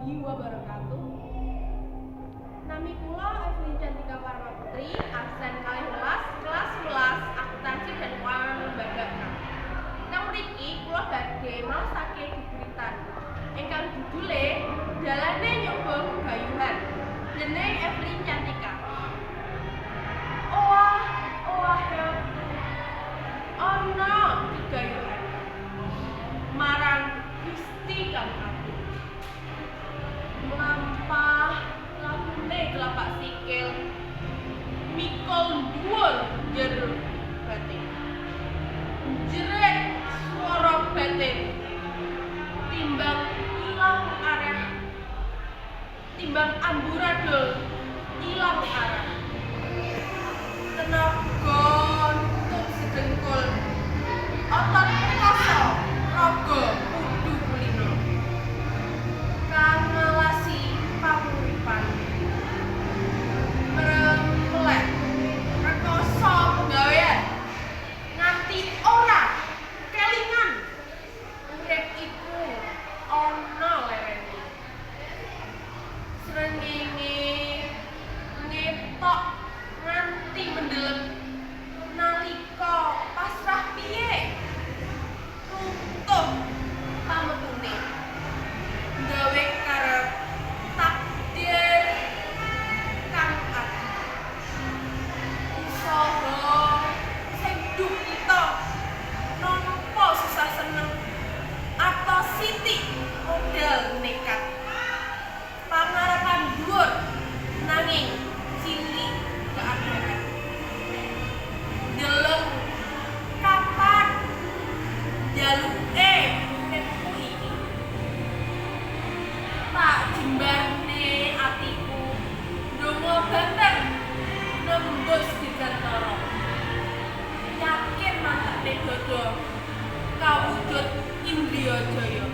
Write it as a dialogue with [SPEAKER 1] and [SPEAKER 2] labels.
[SPEAKER 1] Warahmatullahi wabarakatuh. Nami kula Evelyn Cantika Parma Putri, absen 12, kelas 11 Akuntansi dan Keuangan Lembaga 6. Teng mriki kula badhe maosake geguritan ingkang judule Dalane Nyoba Gegayuhan dening Evelyn Cantika. Owah, owah ana gegayuhan marang Gusti kang agung. Mlampah lakune telapak sikil mikul dhuwur jero batin. Jerit swara batin timbang ilang arah, timbang amburadul ilang arah. Tenaga nutup sedengkul, otot rekoso, raga kudu kulino. Kang ngalasi panguripan mremlek rekoso penggawean nganti ora kelingan urip iku ana lerene. Srengenge ngetok nganti mendelep nalika pasrah piye runtuh pametune gawe karep takdir kang adi. Usaha sing duh kita nampa susah seneng atau sithik modal nekat, pangarepan dhuwur nanging cilik keadaan. Deleng kapan jaluke uripku iki, tak jembarne atiku ndonga banter nembus dirgantara, yakin mantepne dada kawujud Indriya Jaya.